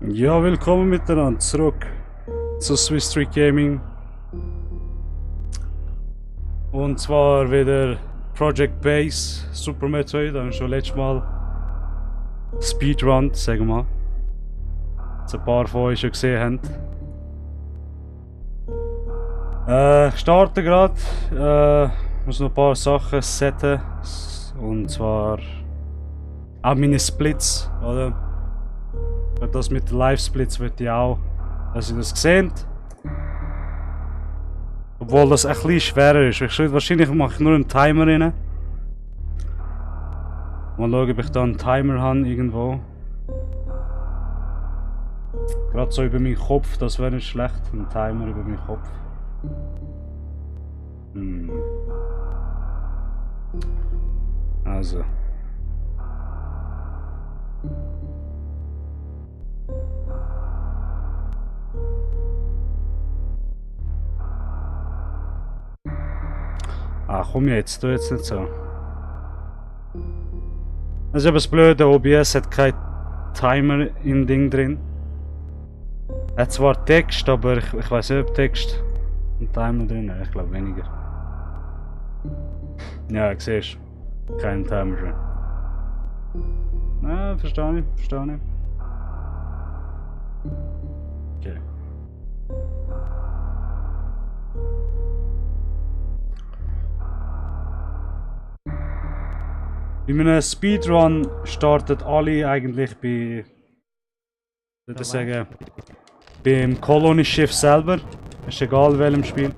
Ja, willkommen miteinander zurück zu Swiss Street Gaming. Und zwar wieder Project Base Super Metroid, da haben wir schon letztes Mal Speedrun, sagen wir mal. Das ein paar von euch schon gesehen haben. Ich starte gerade, muss noch ein paar Sachen setten. Und zwar auch meine Splits, oder? Das mit den Live-Splits wird ich auch, dass ihr das seht. Obwohl das ein bisschen schwerer ist. Wahrscheinlich mache ich nur einen Timer rein. Mal schauen, ob ich da einen Timer habe irgendwo. Gerade so über meinen Kopf, das wäre nicht schlecht. Ein Timer über meinen Kopf. Also. Ah, komm jetzt, tu jetzt nicht so. Das ist aber das Blöde, OBS hat kein Timer im Ding drin. Er hat zwar Text, aber ich weiß nicht, ob Text ein Timer drin hat. Ich glaube weniger. Ja, siehst du. Kein Timer drin. Ja, verstehe ich. Okay. Bei einem Speedrun startet alle eigentlich bei, würde ich sagen, beim Colony Schiff selber. Ist egal welchem Spiel.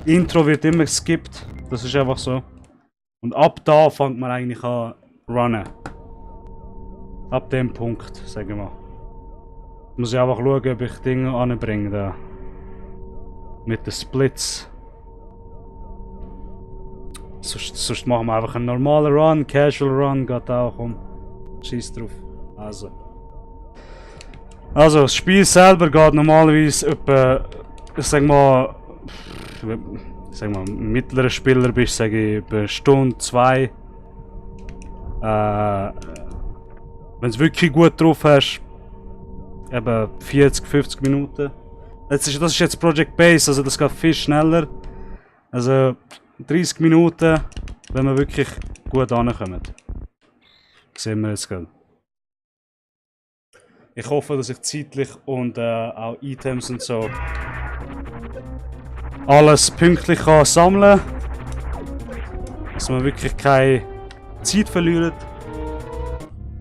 Intro wird immer geskippt, das ist einfach so. Und ab da fängt man eigentlich an runnen. Ab dem Punkt, sagen wir mal. Muss ich einfach schauen, ob ich Dinge anbringe da. Mit den Splits. Sonst machen wir einfach einen normalen Run, Casual Run, geht auch, komm. Scheiß drauf. Also, das Spiel selber geht normalerweise etwa, ich sag mal, mittlerer Spieler bist, sage ich, etwa eine Stunde, zwei. Wenn du es wirklich gut drauf hast, eben 40, 50 Minuten. Das ist jetzt Project Base, also das geht viel schneller. Also 30 Minuten, wenn wir wirklich gut ankommen. Sehen wir jetzt gerade. Ich hoffe, dass ich zeitlich und auch Items und so alles pünktlich kann sammeln kann. Dass man wirklich keine Zeit verliert.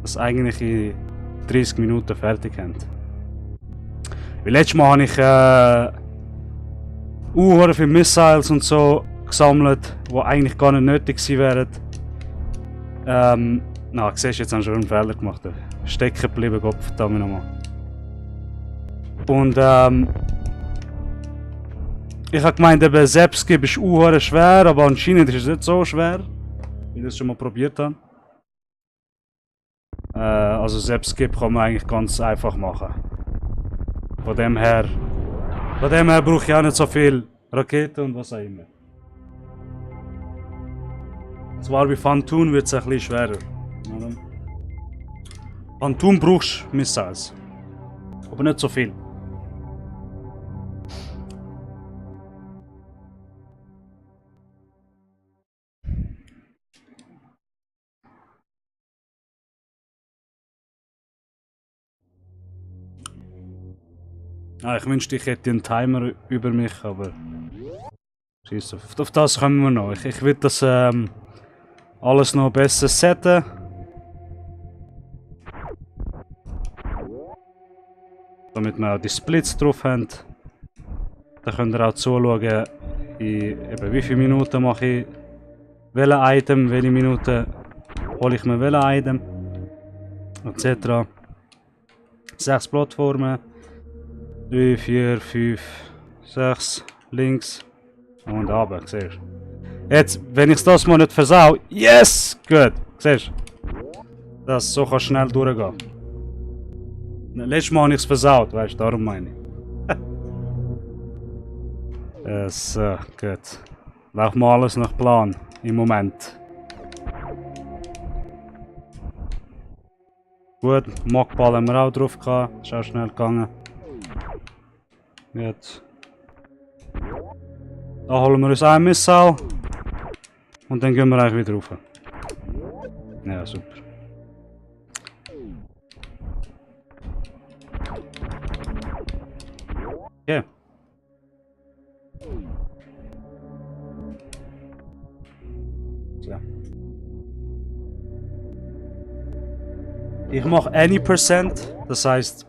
Dass eigentlich in 30 Minuten fertig haben. Weil letztes Mal habe ich viele Missiles und so gesammelt, die eigentlich gar nicht nötig gewesen wären. Siehst du, jetzt haben schon einen Fehler gemacht. Stecken geblieben, Gott verdammt nochmal. Und ich habe gemeint, eben Selbstgib ist schwer, aber anscheinend ist es nicht so schwer, wie ich das schon mal probiert habe. Also Selbstgib kann man eigentlich ganz einfach machen. Von dem her brauche ich auch nicht so viel Raketen und was auch immer. Zwar bei Phantom wird es ein bisschen schwerer. Phantom brauchst du Missiles. Aber nicht so viel. Ich wünschte, ich hätte einen Timer über mich, aber scheiße, auf das kommen wir noch. Ich will das alles noch besser setten. Damit wir auch die Splits drauf haben. Dann könnt ihr auch zuschauen, wie viele Minuten mache ich welches Item, welche Minuten hole ich mir welches Item, etc. 6 Plattformen. 3, 4, 5, 6, links und runter, siehst du. Jetzt, wenn ich das mal nicht versau, yes! Gut, siehst du. So kann schnell durchgehen. Letztes Mal habe ich es versaut, weißt du, darum meine ich. So, gut. Läuft mal alles nach Plan im Moment. Gut, Mockball haben wir auch drauf gehabt. Ist auch schnell gegangen. Jetzt. Da holen wir uns ein Missile. Und dann gehen wir eigentlich wieder rauf. Ja, super. Okay. So. Ich mache any percent, das heißt,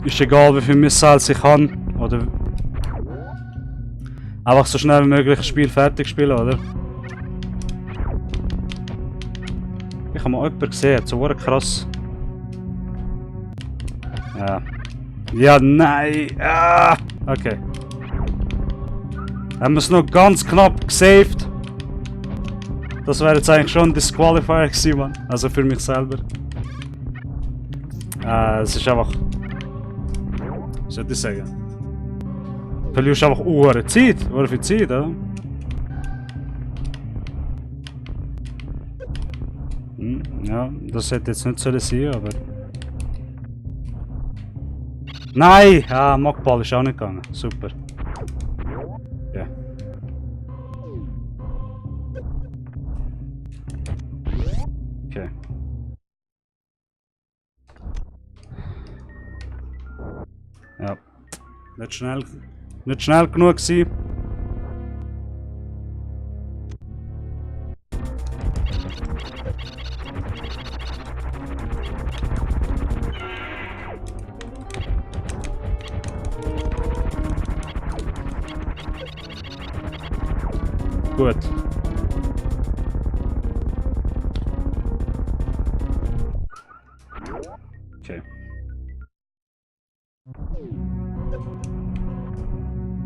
ist egal wie viel Missiles ich habe, oder einfach so schnell wie möglich das Spiel fertig spielen, oder? Ich habe mal jemanden gesehen, so krass. Ja. Ja, nein! Ah! Okay. Haben wir es noch ganz knapp gesaved. Das wäre jetzt eigentlich schon ein Disqualifier gewesen, Mann. Also für mich selber. Es ist einfach... Was soll ich sagen? Du verlierst einfach Zeit. Viel Zeit, oder? Ja, das hätte jetzt nicht sollen sein, aber... Nein! Ah, Mockball ist auch nicht gegangen. Super. Ja. Okay. Ja. Nicht schnell genug gewesen. Gut. Okay.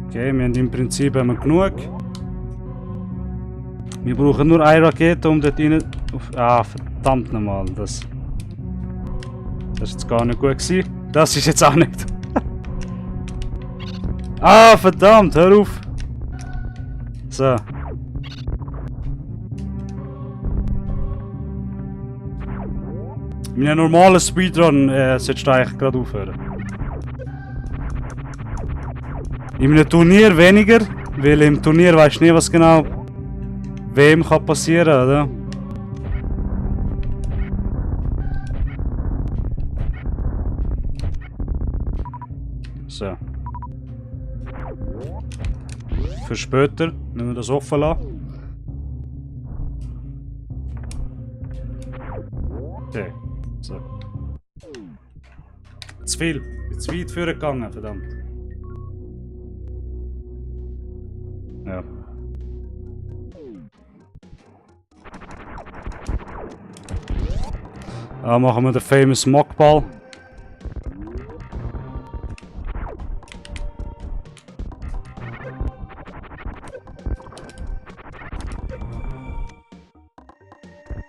Okay, wir haben im Prinzip genug. Wir brauchen nur eine Rakete, um dort rein... Ah, verdammt nochmal, das ist jetzt gar nicht gut gewesen. Das ist jetzt auch nicht. Ah, verdammt, hör auf! So. Mit einem normalen Speedrun solltest du eigentlich gerade aufhören. In einem Turnier weniger, weil im Turnier weißt du nie, was genau wem kann passieren, oder? So. Für später, wenn wir das offen lassen. Okay. So. Zu viel. Zu weit vorgegangen, verdammt. Ja. Da machen wir den famous Mockball.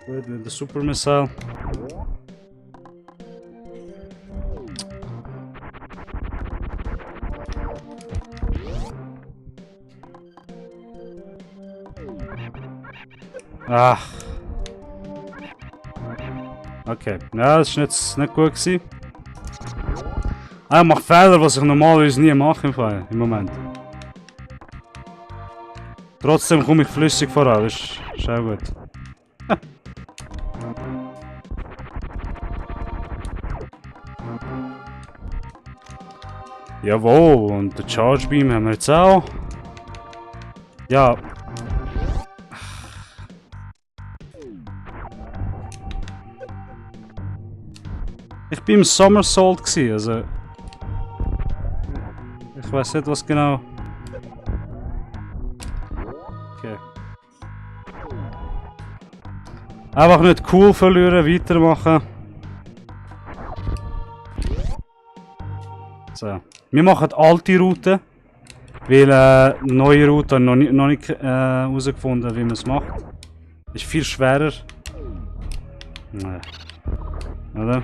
Gut, mit der Super Missile. Ach. Okay, ja, das war nicht gut gewesen. Ich mache Fehler, was ich normalerweise nie mache im Moment. Trotzdem komme ich flüssig voran, das ist auch gut. Jawohl, und den Charge Beam haben wir jetzt auch. Ja. Ich bin im Somersault gewesen, also... Ich weiß nicht, was genau... Okay. Einfach nicht cool verlieren, weitermachen. So. Wir machen die alte Route, weil neue Route noch nicht herausgefunden, wie man es macht. Ist viel schwerer. Nee. Oder?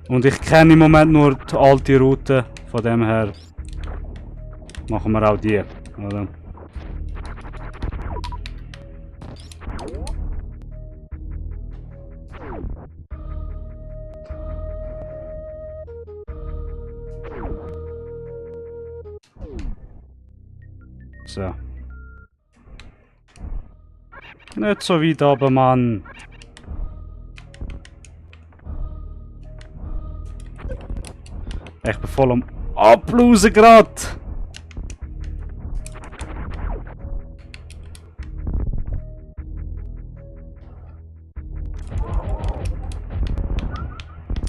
Und ich kenne im Moment nur die alte Route, von dem her machen wir auch die. Oder? So. Nicht so weit aber Mann. Ich bin voll am Ablosen grad.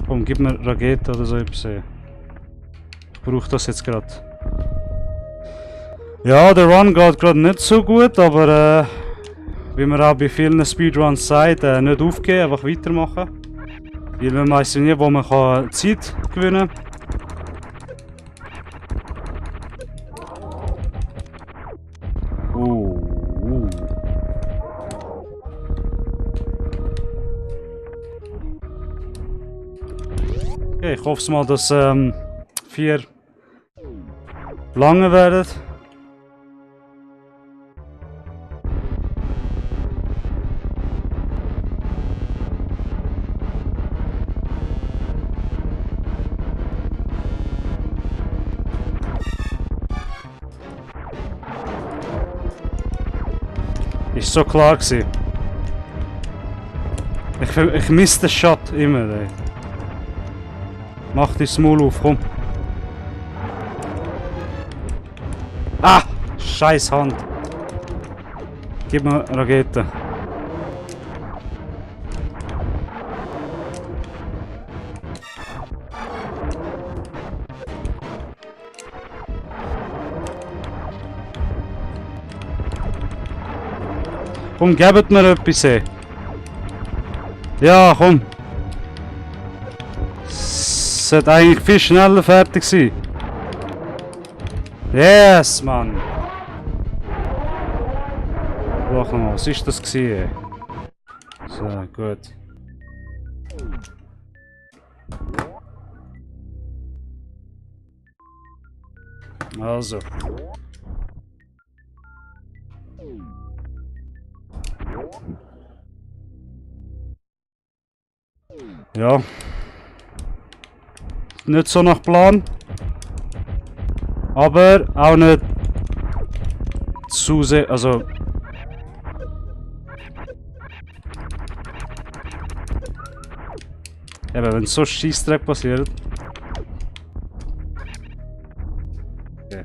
Komm, gib mir Rakete oder so etwas. Ich brauche das jetzt gerade. Ja, der Run geht gerade nicht so gut, aber wie man auch bei vielen Speedruns sagt, nicht aufgeben, einfach weitermachen. Weil man weiss ja nie, wo man Zeit gewinnen kann. Okay, ich hoffe mal, dass 4 lange werden. Ist so klar gewesen. Ich misse den Shot immer. Ey. Mach die Maul auf, komm. Ah! Scheiß Hand. Gib mir Rakete. Komm, gebt mir etwas. Ey. Ja, komm. Es sollte eigentlich viel schneller fertig sein. Yes, Mann. Warte mal, was ist das gewesen? So, gut. Also. Ja. Nicht so nach Plan. Aber auch nicht zu sehr, also... Eben, wenn so Scheissdreck passiert... Okay.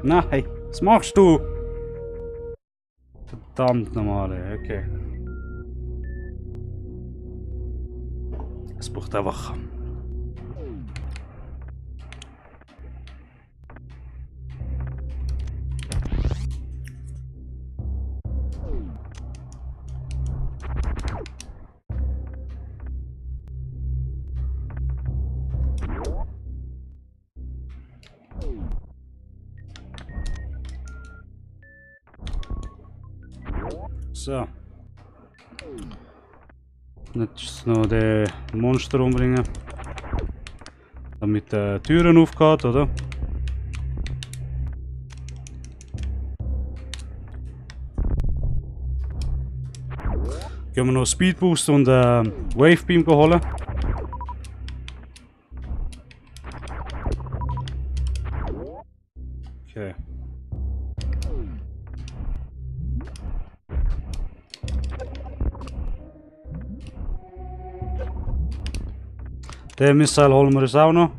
Nein, was machst du? Verdammt nochmal, okay. Es braucht einfach... So. Jetzt noch den Monster umbringen. Damit die Türen aufgeht, oder? Gehen wir noch Speed Boost und Wave Beam holen. Okay. Den Missile holen wir uns auch noch.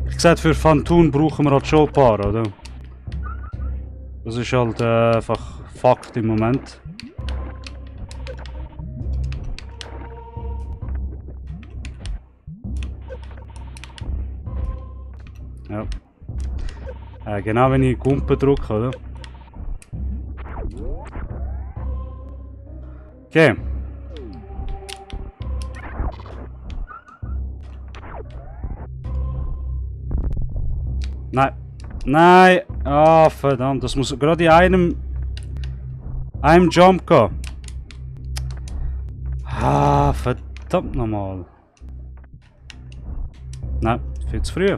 Ich gesagt, für Phantom brauchen wir halt schon ein paar, oder? Das ist halt einfach Fakt im Moment. Ja. Genau wenn ich Gumpe drücke, oder? Okay. Nein. Nein. Ah, verdammt. Das muss gerade in einem Jump gehen. Ah, verdammt nochmal. Nein, viel zu früh.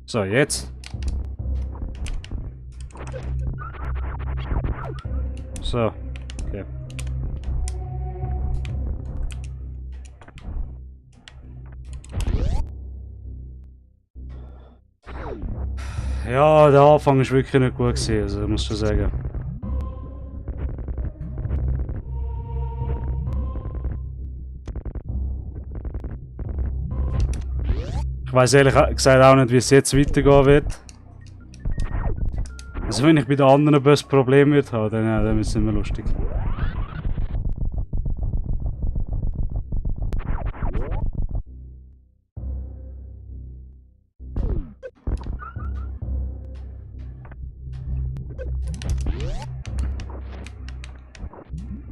So, jetzt. So, okay. Ja, der Anfang ist wirklich nicht gut gewesen, also muss ich sagen. Ich weiß ehrlich gesagt auch nicht, wie es jetzt weitergehen wird. Also wenn ich bei den anderen Bus Probleme wird haben, dann ist es nicht mehr lustig.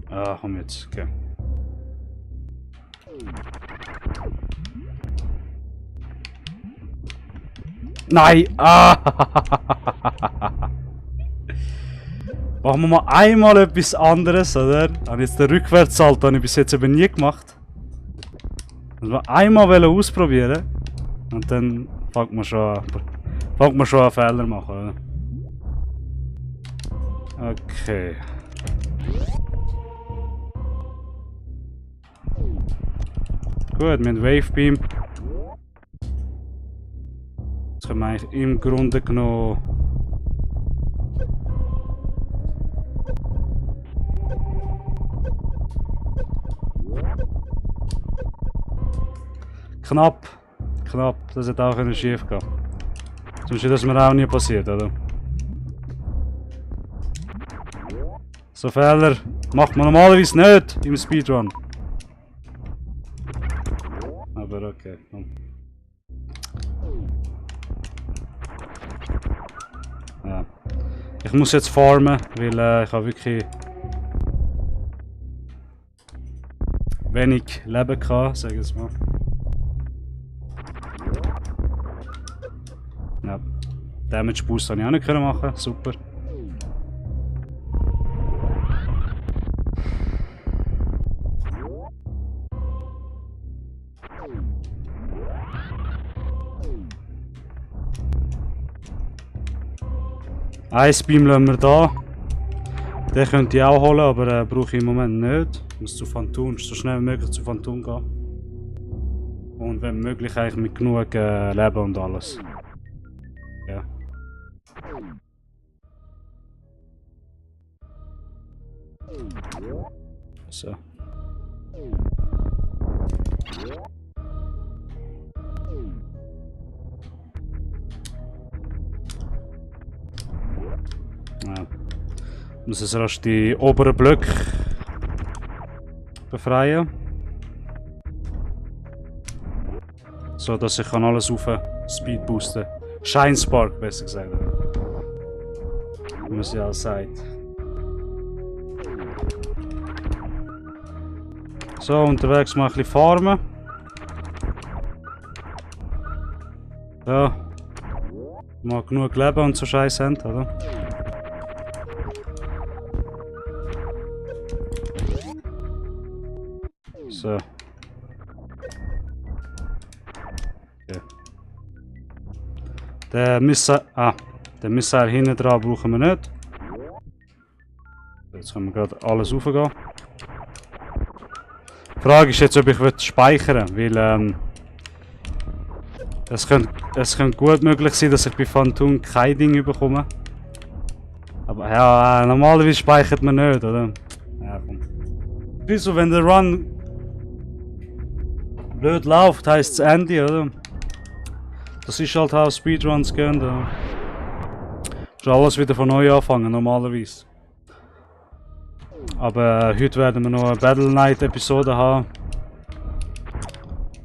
Ah, komm jetzt, okay. Nein! Ah! Machen wir mal einmal etwas anderes, oder? Habe jetzt den Rückwärtssalto habe ich bis jetzt eben nie gemacht. Das wir einmal ausprobieren und dann fängt man schon an Fehler machen, oder? Okay. Gut, mit Wavebeam. Jetzt können wir eigentlich im Grunde genommen knapp, das hätte auch schief gehen. Sonst ist das mir auch nie passiert, oder? So Fehler macht man normalerweise nicht im Speedrun. Aber okay, komm. Ja. Ich muss jetzt farmen, weil ich habe wirklich wenig Leben gehabt, sag ich jetzt mal. Ja. Damage Boost habe ich auch nicht machen, super. Ice Beam lassen wir da. Den könnte ich auch holen, aber brauche ich im Moment nicht. Ich muss zu Phantom, so schnell wie möglich zu Phantom gehen. Und wenn möglich eigentlich mit genug Leben und alles. Ja. So. Ja. Ich muss jetzt rasch die oberen Blöcke befreien. So dass ich kann alles auf Speed boosten. Shine Spark besser gesagt. Wie man es ja auch sagt. So, unterwegs mal ein bisschen farmen. Ja. Mal genug Leben und so Scheiß haben, oder? So. Okay. Den Missile hinten dran brauchen wir nicht. Jetzt können wir gerade alles raufgehen. Die Frage ist jetzt, ob ich speichern will, weil es könnte gut möglich sein, dass ich bei Phantom kein Ding bekomme. Aber ja, normalerweise speichert man nicht, oder? Ja, komm. Wieso, wenn der Run blöd läuft, heisst es Ende, oder? Das ist halt how Speedruns gehen, da. Ist alles wieder von neu anfangen, normalerweise. Aber heute werden wir noch eine Battle Night Episode haben.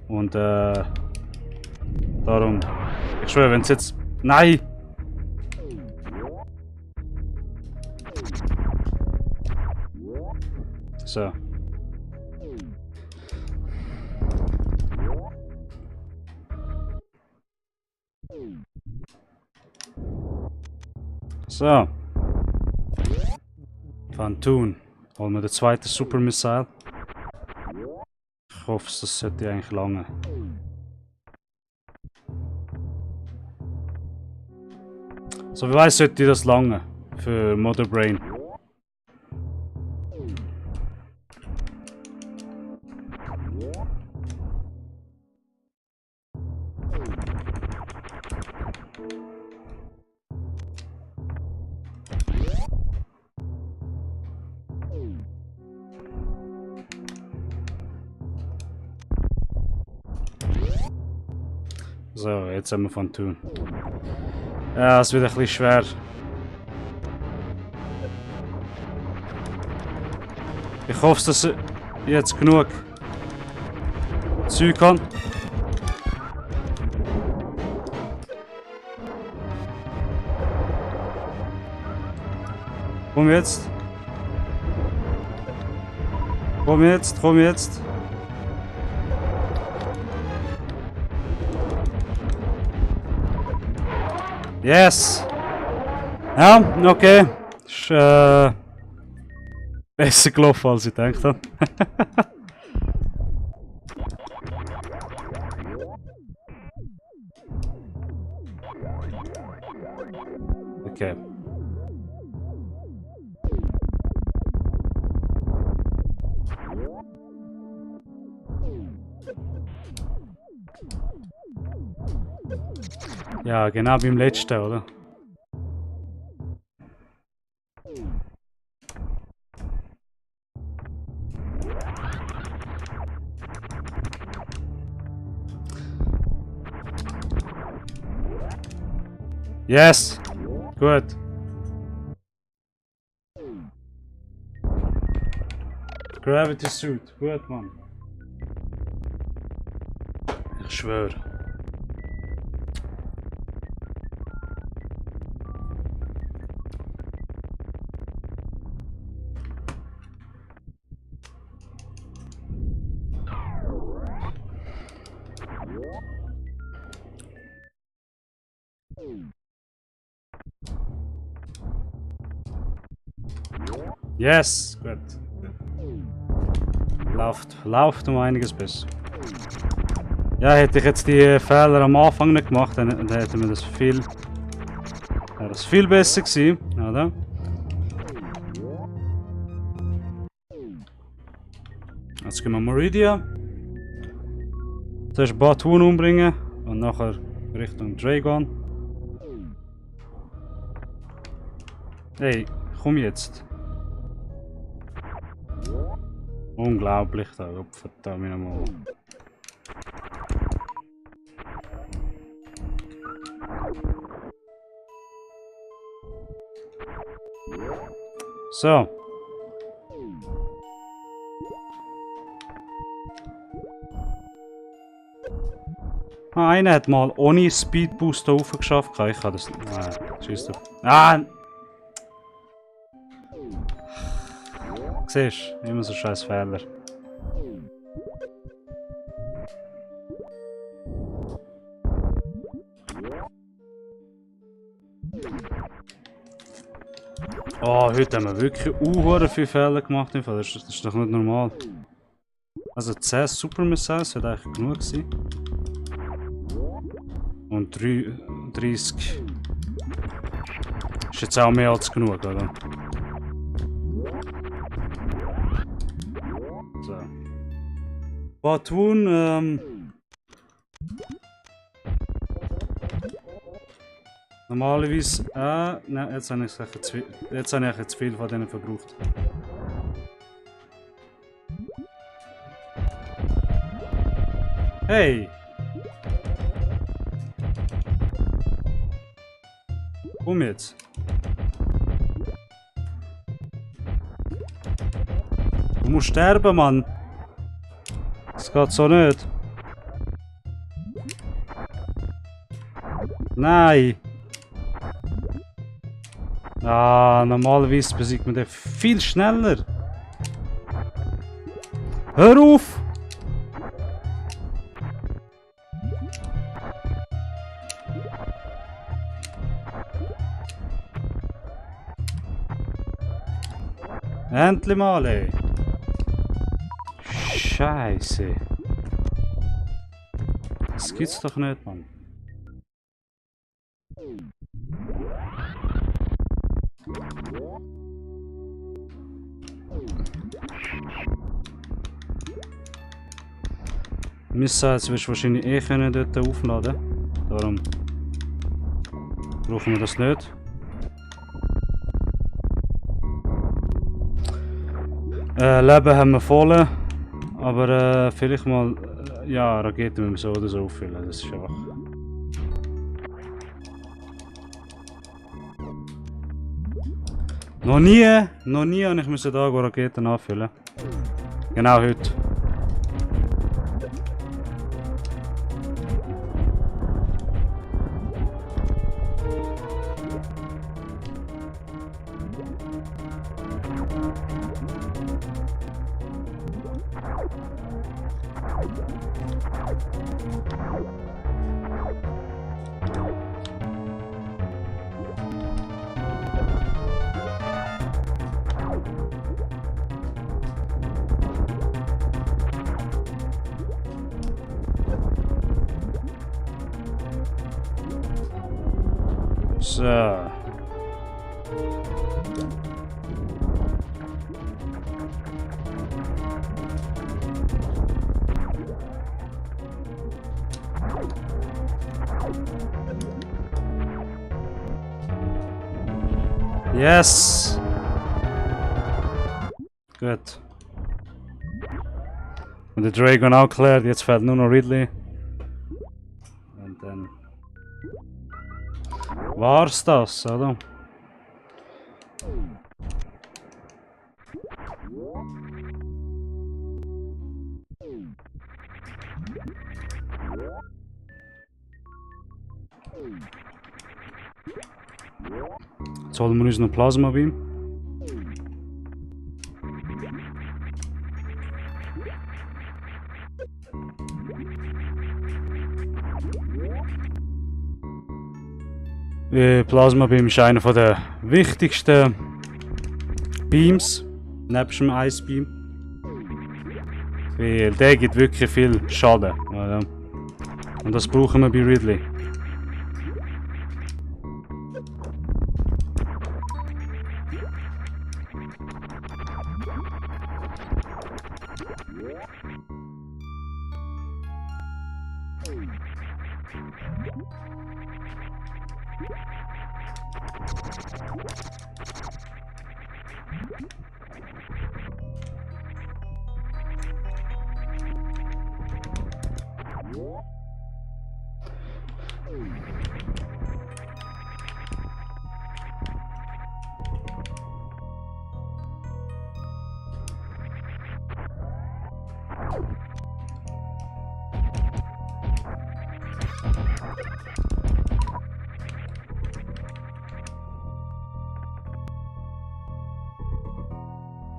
Und darum. Ich schwöre, wenn es jetzt. Nein! So. So. Phantom. Holen wir den zweiten Super Missile. hoffe, das sollte eigentlich lange. So wie weiß sollte das lange für Mother Brain. So, jetzt haben wir von tun. Ja, es wird ein bisschen schwer. Ich hoffe, dass ich jetzt genug Zeug kann. Komm jetzt. Komm jetzt, komm jetzt. Yes! Ja, okay. Ist besser gelaufen, als ich gedacht habe. Okay. Ja, genau wie im letzten, oder? Yes! Gut. Gravity Suit. Gut, Mann. Ich schwöre. Yes, gut. Läuft um einiges besser. Ja, hätte ich jetzt die Fehler am Anfang nicht gemacht, dann hätte mir das viel besser gewesen, oder? Jetzt gehen wir Meridia. Zuerst Batun umbringen und nachher Richtung Dragon. Hey, komm jetzt. Unglaublich, da opfert da mir mal. So. Ah, einer hat mal ohne Speed Boost da geschafft. Ich kann das nicht. Schießt doch. Ah! Siehst du? Immer so scheiß Fehler. Oh, heute haben wir wirklich viele Fehler gemacht. Das ist doch nicht normal. Also 10 Super Missiles wird eigentlich genug sein. Und 30. Ist jetzt auch mehr als genug, oder? So. Batun, normalerweise, nein, jetzt habe ich zu viel von denen verbraucht. Hey! Komm jetzt! Du musst sterben, Mann! Das geht so nicht! Nein! Ah, normalerweise besiegt man den viel schneller! Hör auf! Endlich mal, ey! Scheiße! Das gibt's doch nicht, Mann. Missiles wirst du wahrscheinlich eh können dort aufladen. Darum brauchen wir das nicht. Leben haben wir voll, aber vielleicht mal ja, Raketen müssen wir so oder so auffüllen. Das ist einfach. Noch nie habe ich da Raketen anfüllen. Genau heute. So. Yes! Gut. Und der Dragon auch klärt, jetzt fehlt nur noch Ridley. Und dann war's das, oder? Jetzt holen wir uns noch Plasma Beam. Plasma Beam ist einer der wichtigsten Beams, nebst dem Ice Beam. Weil der gibt wirklich viel Schaden. Oder? Und das brauchen wir bei Ridley.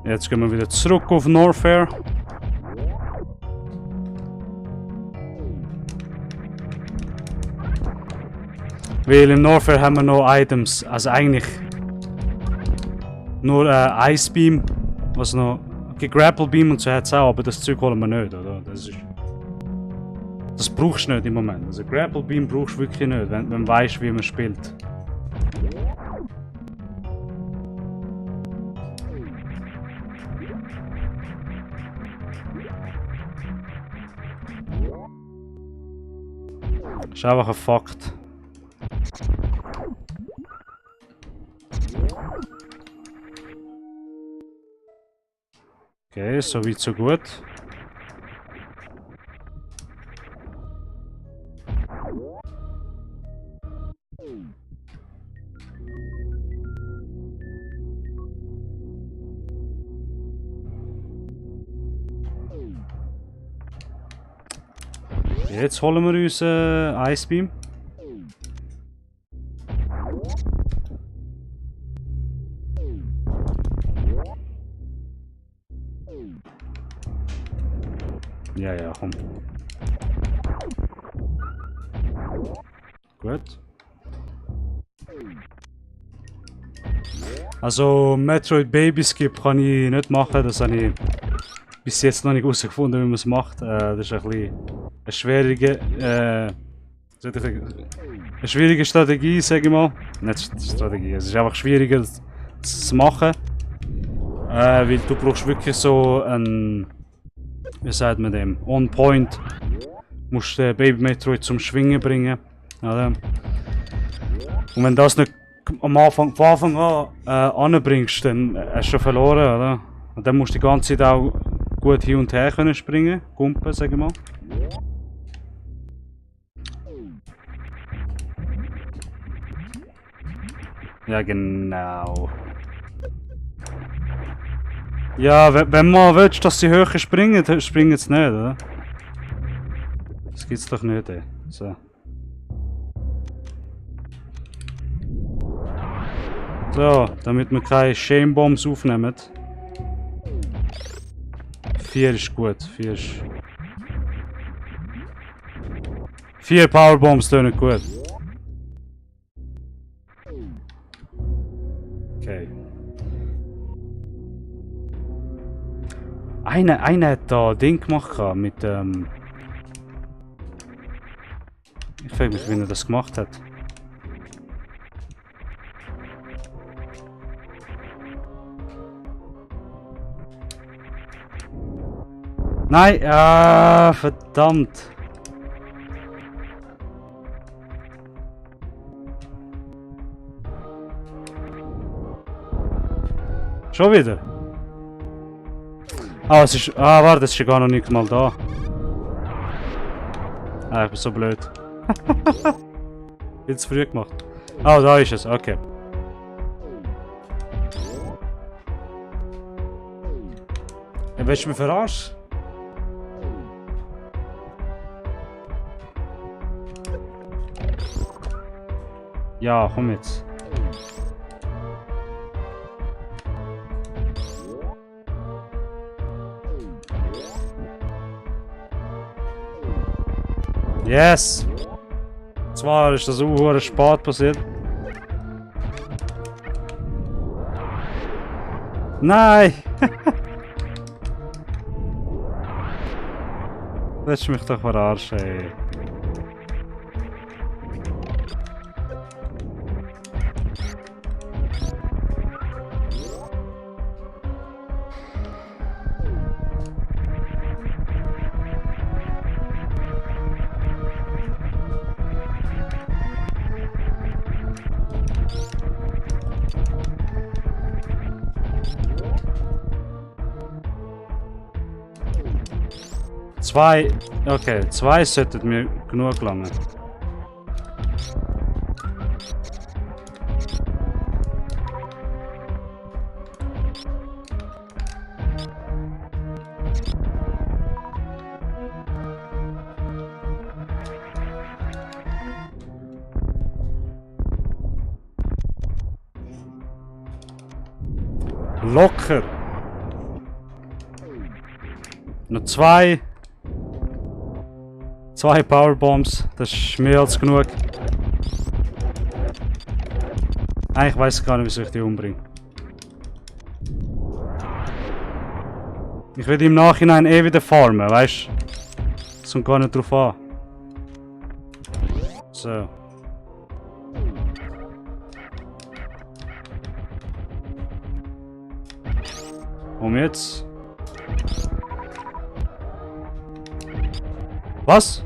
Jetzt gehen wir wieder zurück auf Norfair. Weil im Norfair haben wir noch Items, also eigentlich nur Ice Beam, was noch Grapple Beam und so hat es auch, aber das Zeug holen wir nicht, oder? Das brauchst du nicht im Moment. Also Grapple Beam brauchst du wirklich nicht, wenn du weißt, wie man spielt. Das ist einfach ein Fakt. Okay, so weit so gut. Jetzt holen wir uns Ice Beam. Ja, ja, komm. Gut. Also Metroid Baby Skip kann ich nicht machen, das habe ich bis jetzt noch nicht herausgefunden, wie man es macht. Das ist ein bisschen eine schwierige, eine schwierige Strategie, sage ich mal. Nicht Strategie, es ist einfach schwieriger zu machen. Weil du brauchst wirklich so ein, wie sagt man dem, On-Point. Du musst den Baby Metroid zum Schwingen bringen. Oder? Und wenn du das nicht von Anfang an anbringst, dann hast du schon verloren, oder? Und dann musst du die ganze Zeit auch gut hin und her können springen, kumpen, sag ich mal. Ja, genau. Ja, wenn man will, dass sie höher springen, springen sie nicht, oder? Das gibt's doch nicht, ey. So. So, damit wir keine Shame Bombs aufnehmen. 4 ist gut, 4 ist... 4 Powerbombs tönen gut. Okay. Einer hat da Ding gemacht mit ich frage mich, wie er das gemacht hat. Nein, verdammt. Schon wieder? Ah, es ist... Ah, warte, es ist ja gar noch nicht mal da. Ah, ich bin so blöd. Viel zu früh gemacht. Ah, da ist es, okay. Ja, willst du mich verarschen? Ja, komm jetzt. Yes! Zwar ist das auch spät passiert. Nein! Willst du mich doch verarschen, ey. Zwei, okay, 2 sollten mir genug langen. Locker. Noch 2. 2 Powerbombs, das ist mehr als genug. Eigentlich weiß ich gar nicht, wie ich die umbringe. Ich werde im Nachhinein eh wieder farmen, weißt du? Das kommt gar nicht drauf an. So. Und jetzt? Was?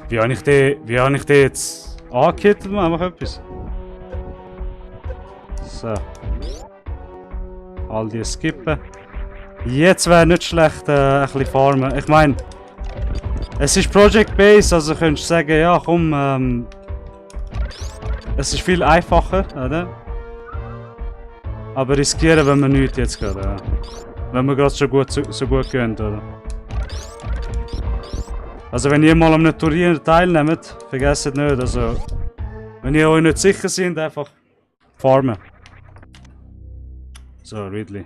Wie habe ich den jetzt angekittet? Einfach etwas. So. All die skippen. Jetzt wäre nicht schlecht, ein bisschen farmen. Ich meine, es ist Project Base, also könntest du sagen, ja komm, es ist viel einfacher, oder? Aber riskieren, wenn wir nichts jetzt gerade, ja. Wenn wir gerade schon so gut gehen, oder? Also wenn ihr mal am einem Turnier teilnehmt, vergesst nicht, also wenn ihr euch nicht sicher seid, einfach farmen. So, Ridley.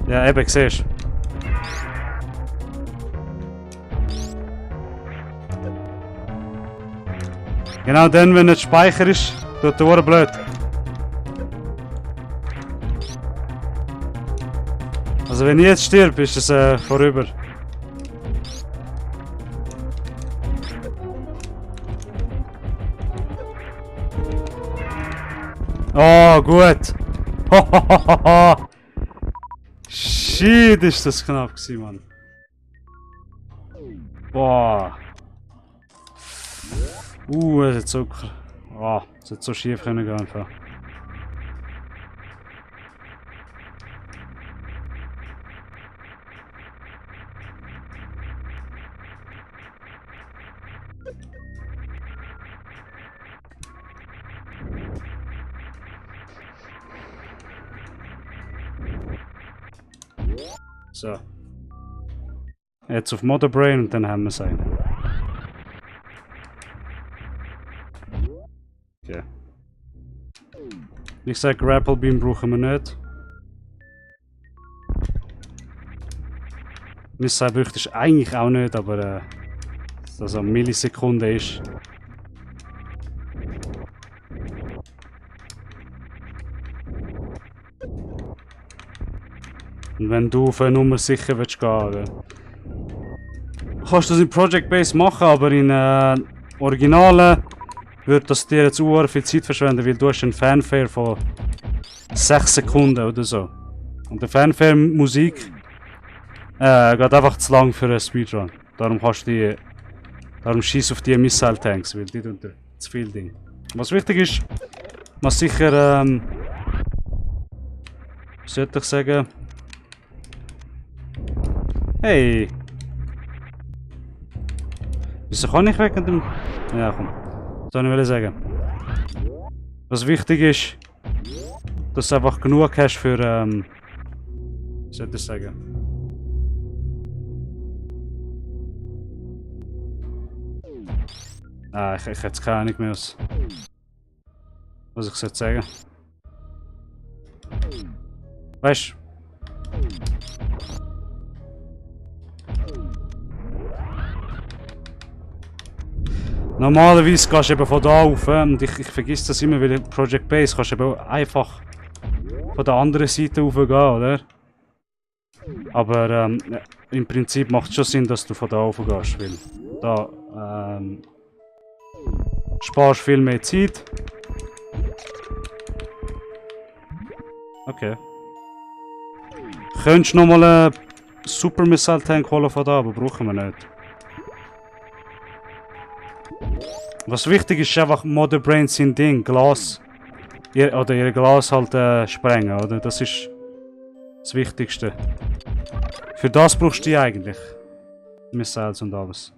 Ja, eben, siehst du. Genau dann, wenn nicht Speicher ist, tut der Ohren blöd. Also wenn ich jetzt stirb, ist es vorüber. Oh, gut. Shit, ist das knapp gewesen, Mann. Boah. Es hat so... Oh, es hat so schief können gehen einfach. So. Jetzt auf Motherbrain und dann haben wir es einen. Okay. Wie gesagt, Grapple Beam brauchen wir nicht. Missile bräuchte ich eigentlich auch nicht, aber dass das eine Millisekunde ist. Und wenn du auf eine Nummer sicher willst gehen, kannst du das in Project Base machen, aber in Originalen würde das dir jetzt viel Zeit verschwenden, weil du hast einen Fanfare von 6 Sekunden oder so. Und die Fanfare-Musik geht einfach zu lang für einen Speedrun. Darum kannst du die. Darum schieß auf die Missile-Tanks, weil die tun zu viel Ding. Was wichtig ist, man sicher wie sollte ich sagen. Hey! Wieso kann ich wegen dem... Ja, komm. Das wollte ich sagen. Was wichtig ist, dass du einfach genug hast für... wie sollte ich sagen? Ah, ich hätte keine Ahnung mehr, was ich sollte sagen. Weißt du? Normalerweise gehst du eben von da auf und ich vergesse das immer, weil in Project Base kannst du eben einfach von der anderen Seite raufgehen, oder? Aber im Prinzip macht es schon Sinn, dass du von da rauf gehst, weil da sparst viel mehr Zeit. Okay. Könntest du nochmal einen Super Missile Tank holen von da, aber brauchen wir nicht. Was wichtig ist, ist einfach Motherbrain sein Ding, Glas. Oder ihr Glas halt sprengen, oder? Das ist das Wichtigste. Für das brauchst du die eigentlich. Missiles und alles.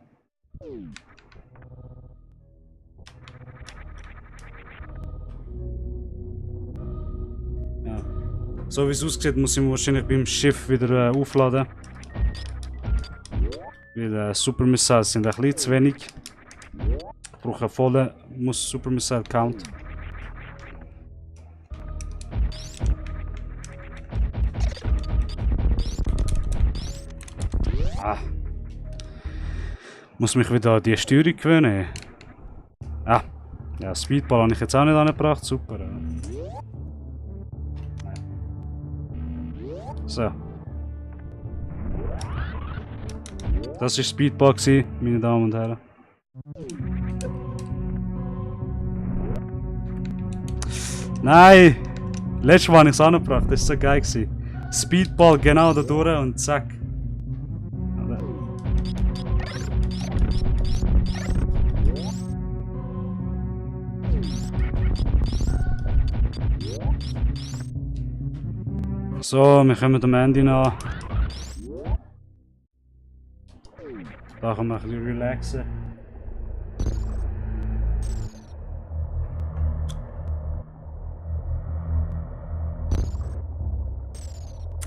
Ja. So wie es aussieht, muss ich wahrscheinlich beim Schiff wieder aufladen. Weil Super Missiles sind ein bisschen zu wenig. Ich brauche einen vollen Super Missile Count. Ah. Muss mich wieder an die Steuerung gewöhnen. Ah. Ja, Speedball habe ich jetzt auch nicht angebracht. Super. So. Das war Speedball, meine Damen und Herren. Nein! Letztes Mal habe ich es angebracht, das war so geil. Speedball genau da durch und zack. So, wir kommen am Ende nach. Da können wir ein bisschen relaxen.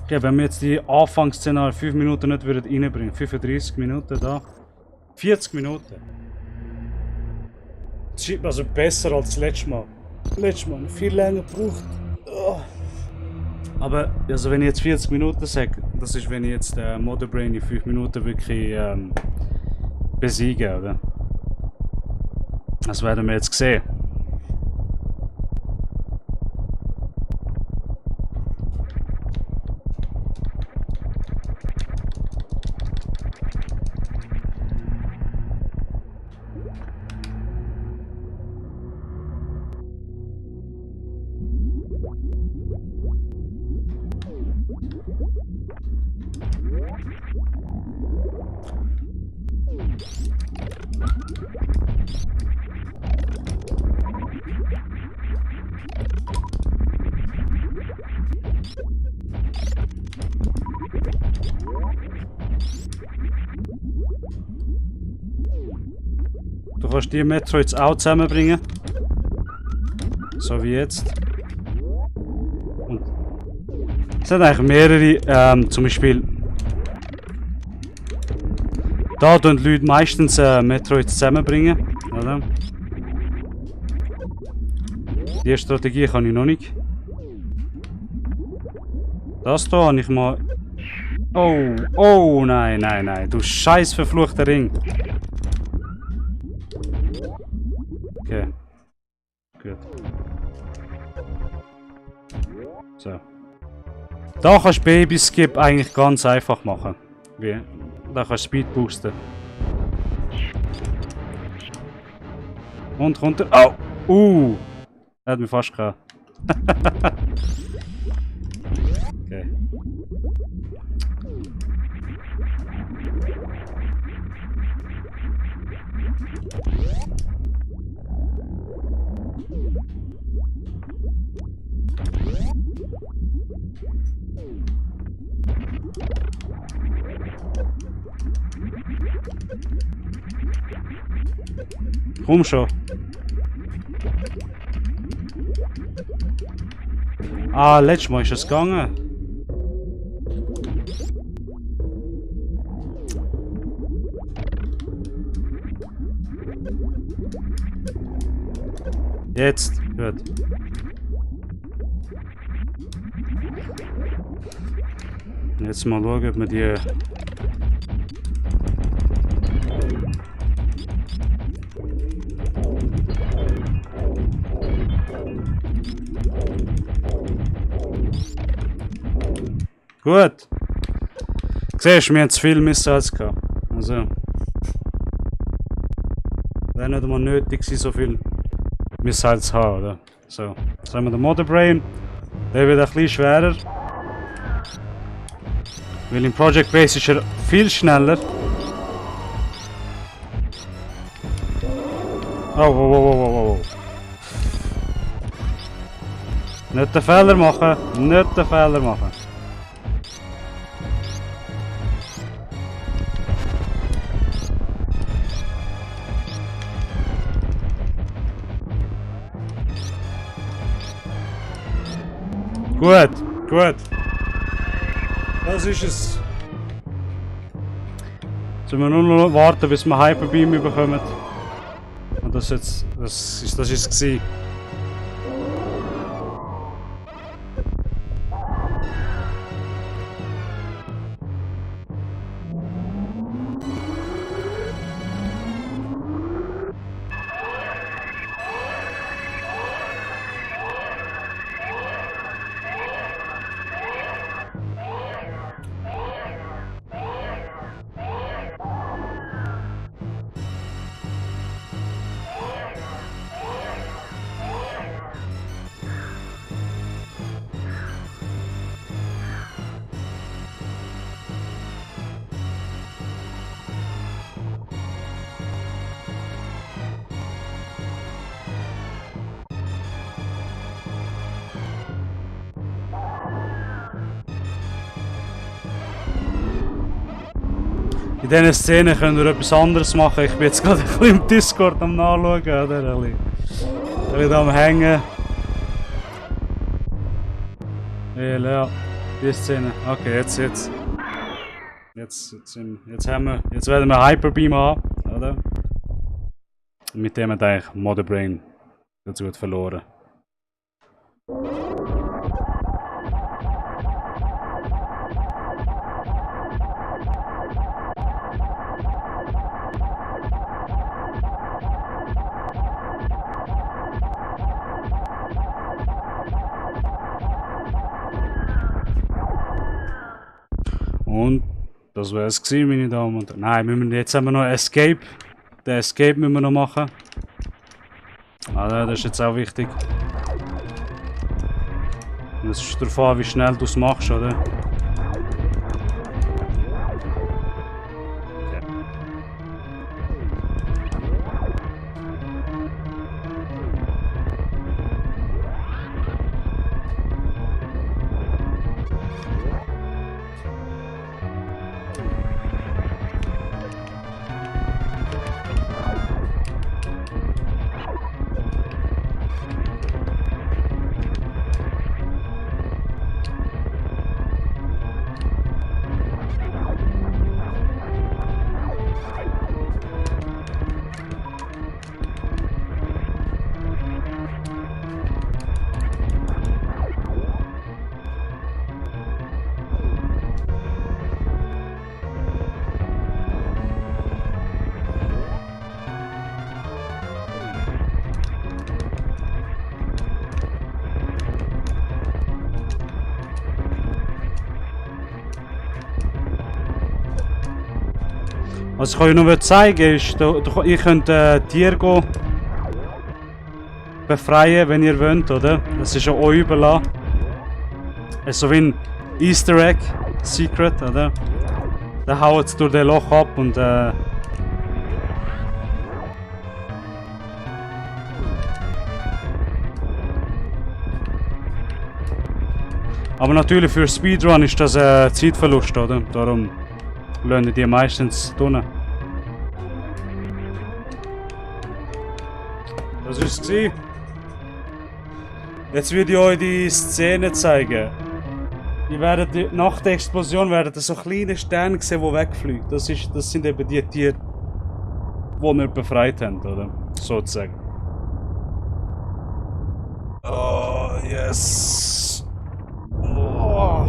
Okay, wenn wir jetzt die Anfangsszenario 5 Minuten nicht reinbringen würden, 35 Minuten da, 40 Minuten. Das ist also besser als das letzte Mal. Letztes Mal viel länger gebraucht. Oh. Aber also wenn ich jetzt 40 Minuten sage, das ist, wenn ich jetzt Motherbrain in 5 Minuten wirklich besiege, oder? Das werden wir jetzt sehen. Du kannst die Metroids auch zusammenbringen. So wie jetzt. Und es sind eigentlich mehrere, zum Beispiel. Da tun die Leute meistens Metroids zusammenbringen. Oder? Die Strategie kann ich noch nicht. Das hier habe ich mal. Oh, oh, nein, nein, nein. Du scheiß verfluchter Ring. Okay. Gut. So. Da kannst du Baby-Skip eigentlich ganz einfach machen. Wie? Da kannst du Speed boosten. Und runter. Oh! Er hat mich fast gehabt. Okay. Komm schon. Ah, letztes Mal ist es gegangen. Jetzt, gut. Jetzt mal schauen, ob wir die. Gut. Siehst du, wir haben zu viele Missiles gehabt. Also. Wäre nicht einmal nötig gewesen, so viel Missiles zu haben, oder? So. Jetzt haben wir den Motherbrain. Der wird ein bisschen schwerer. Weil im Project Base ist er viel schneller. Oh, oh, oh, oh, oh, oh. Nicht den Fehler machen. Nicht den Fehler machen. Gut, gut. Das ist es. Jetzt müssen wir nur noch warten, bis wir Hyperbeam bekommen. Und das ist es gewesen. In diesen Szenen können wir etwas anderes machen. Ich bin jetzt gerade ein bisschen im Discord am Nachschauen, oder? Ein bisschen am Hängen. Ja, die Szene. Okay, jetzt werden wir Hyperbeam haben, oder? Und mit dem hat eigentlich Motherbrain dazu verloren. Und das wäre es gewesen, meine Damen und Herren. Nein, jetzt haben wir noch Escape. Den Escape müssen wir noch machen. Also, das ist jetzt auch wichtig. Es ist darauf an, wie schnell du es machst, oder? Was ich euch noch zeigen ist, ihr könnt Tiere befreien, wenn ihr wollt, oder? Das ist auch euch überlassen. Es ist so wie ein Easter Egg Secret, oder? Dann haut es durch den Loch ab und aber natürlich für Speedrun ist das ein Zeitverlust, oder? Darum lernen die meistens tun. Das war es. Jetzt würde ich euch die Szene zeigen. Ihr werdet nach der Explosion so kleine Sterne sehen, die wegfliegen. Das sind eben die Tiere, die wir befreit haben, oder? Sozusagen. Oh, yes! Oh.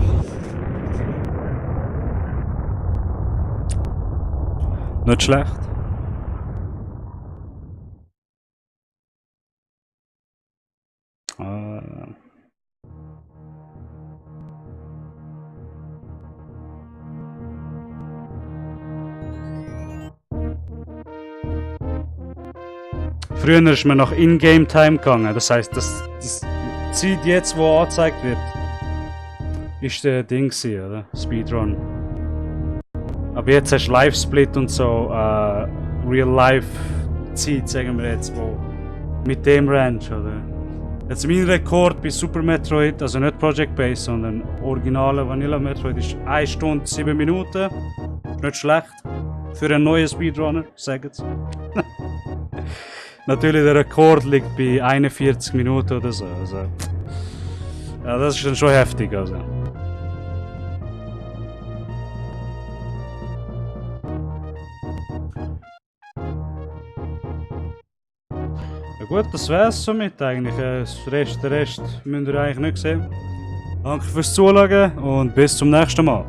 Nicht schlecht. Früher ist man nach In-Game-Time gegangen, das heisst, das Zeit jetzt, wo angezeigt wird, ist der Ding gewesen, oder? Speedrun. Aber jetzt hast du Live-Split und so, Real-Life-Zeit, sagen wir jetzt, wo mit dem rennst, oder? Jetzt mein Rekord bei Super Metroid, also nicht Project Base, sondern originale Vanilla Metroid, ist 1 Stunde 7 Minuten. Nicht schlecht. Für einen neuen Speedrunner, sagen sie. Natürlich, der Rekord liegt bei 41 Minuten oder so. Also, ja, das ist dann schon heftig. Also. Ja gut, das wär's somit eigentlich. Den Rest müsst ihr eigentlich nicht sehen. Danke fürs Zuschauen und bis zum nächsten Mal.